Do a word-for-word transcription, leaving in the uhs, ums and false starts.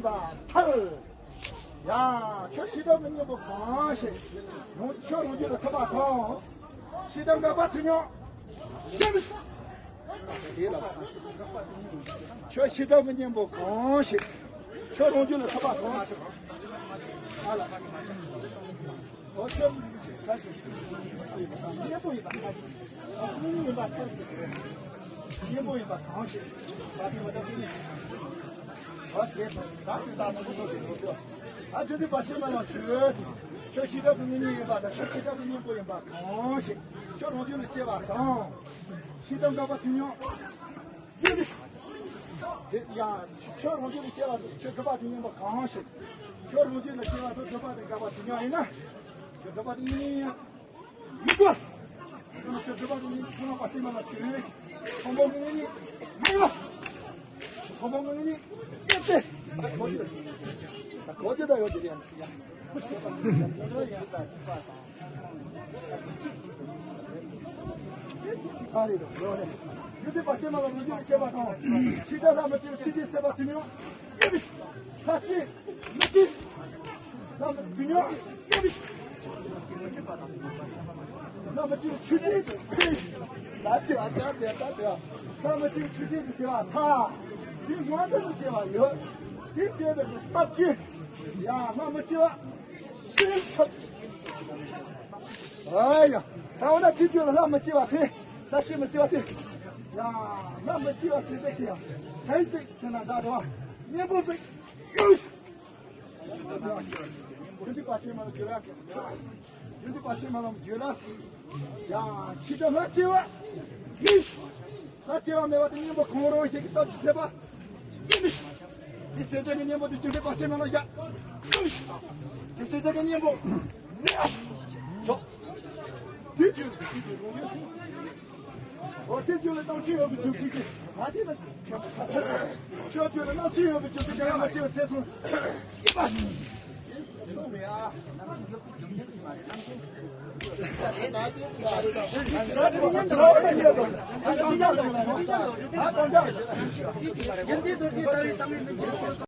པ་ཐལ། ཡ། ཁྱོད་ཤི་དམ་གྱི་གཉེན་པོ་གང་ཞིག་ཁྱོད་རང་རྒྱུད་ལ་ཐོབ་པ་དང་། ཤི་དམ་འགག་པ་དུས་མྱོང་། ཤི་མི་ཤི། དེ་ལ། ཁྱོད་ཤི་དམ་གྱི་གཉེན་པོ་གང་ཞིག་ཁྱོད་རང་རྒྱུད་ལ་ཐོབ་པ་གང་ཞིག་ཨ་ལ། ཨོ་ཁྱོད། ག་ཞིག་གཉེན་པོ་ཡིན་པ་ག་ཞིག་གཉེན་པོ་ཡིན་པ་གང་ཞིག་གཉེན་པོ་ཡིན་པ་གང་ཞིག་ད་དེ་མ་ད་དེ་ནས། ཨོ་དེ་ད་དེ་ད་ད་ཁོ་ཚོ་དེ་ཁོ་ཚོ། ཨ་ཁྱོད་དེ་བ་ཤེས་མ་ལ་ཁྱོད། ཁྱོད་ཤི་དམ་གྱི་གཉེན་ཉེ་ཡིན་པ་དང་ཁྱོད་ཤི་དམ་གྱི་གཉེན་པོ་ཡིན་པ་གང་ཞིག་ཁྱོད་རང་རྒྱུད་ལ་སྐྱེ་བ་དང་། ཤི་དམ་འགག་པ་དུས་མྱོང་། དེ་ཡང་ཁྱོད་རང་རྒྱུད་ལ་སྐྱེ་བ་དང་ཁྱོད་སྒྲུབ་པ་དུས་མྱོང་པ་གང་ཞིག་ཁྱོད་རང་རྒྱུད་ལ་སྐྱེ་བ་དང་སྒྲུབ་པ་དང་འགག་པ་དུས་མྱོང་ཡིན་ན། ཁྱོད་སྒྲུབ་པ་དུས་མྱོང་ཡིན་ན། མི་དགོས། ཁྱོད་སྒྲུབ་པ་དུས་མྱོང་ཁྱོད་རང་བ་ཤེས་མ་ལ་ཁྱོད་རེད། ཁོང་པོ་མི་ངེས་ནི་མི་དགོས། ཁོང་པོ་མི་ངེས་ནི་སྐྱེ་སྟེ། གོ་ཅི་ད་ཡོད་ཅི་ཡང་ཡང་། ཡུལ་དུས་པ་ཅན་མ་ལ་མི་འགྱུར་སྐྱེ་བ་དང་། ཕྱི་དགྲ་ལྷ་མི་སྐྱེ་ཕྱི་དགྲའི་སྲེད་པ་དུས་མྱོང་། ལྷ་སྲས་མི་སྐྱེ། ལྷ་མི་དུས་མྱོང་། ལྷ་མི་སྐྱེ་ཆུ་སྲིན་དུ་ཕུལ། ལྷ་སྐྱེ་བ་ལྟ་བའི་ལྟ་བའི་ལྷ་མི་སྐྱེ་ཆུ་སྲིན་དུ་ཟེར་བ་ཐ། དེ་སྔོན་དུ་མི་སྐྱེ་བ་ཡོད། དེ་སྐྱེ་བའི་སྟབས་ཀྱིས་ཡང་ལྷ་མི་སྐྱེ་བ། ཨ་ཡ། ད་འོ་ན་དེ་དུས་ལ་ལྷ་མི་སྐྱེ་བ་དེ། ད་ཅི་མི་སྐྱེ་བ་དེ། ཡ། ལྷ་མི་སྐྱེ་བ་ཟེར་ཟེར་གི་ཡ། ཧན་ཟིག་ཟེར་ན་འདྲ་འདྲ་བ། གཉེན་པོ་ཟིག་ཡུས། ཡུན་དུ་པ་ཤེས་མ་ལ་འགྱུར་ལ། ཡུན་དུ་པ་ཤེས་མ་ལ་འགྱུར་ལ། ཡ། ཕྱི་དགྲ་ལྷ་སྐྱེ་བ། ཡུས། ད་སྐྱེ་བ་མེད་པ་དེ་གཉེན་པོ་གང་རུང་ཞིག་གི་སྟོབས་ཀྱིས་ཟེར་བ། དེ་ཟེར་བྱེད་ཀྱི་གཉེན་པོ་དེ་རྒྱུ་འབྲས་པ་ཆེ་ན་ལ་ཡ། དེ་ཟེར་བྱེད་ཀྱི་གཉེན་པོ། ཡ། དེ་རྒྱུ་འབྲས་དེ་རྒྱུ་འབྲས་ཨོ་དེ་རྒྱུ་ལ་སྟོབས་ཆེ་ཡོད་པའི་རྒྱུ་ཅིག་གིས་ང་དེ་ལ་ཁྱོད་རྒྱུ་ལ་སྟོབས་ཆེ་ཡོད་པའི་རྒྱུ་ཅིག་གིས་ང་ཆེ་བ་ཟེར་སོང་། ཡིན་པ།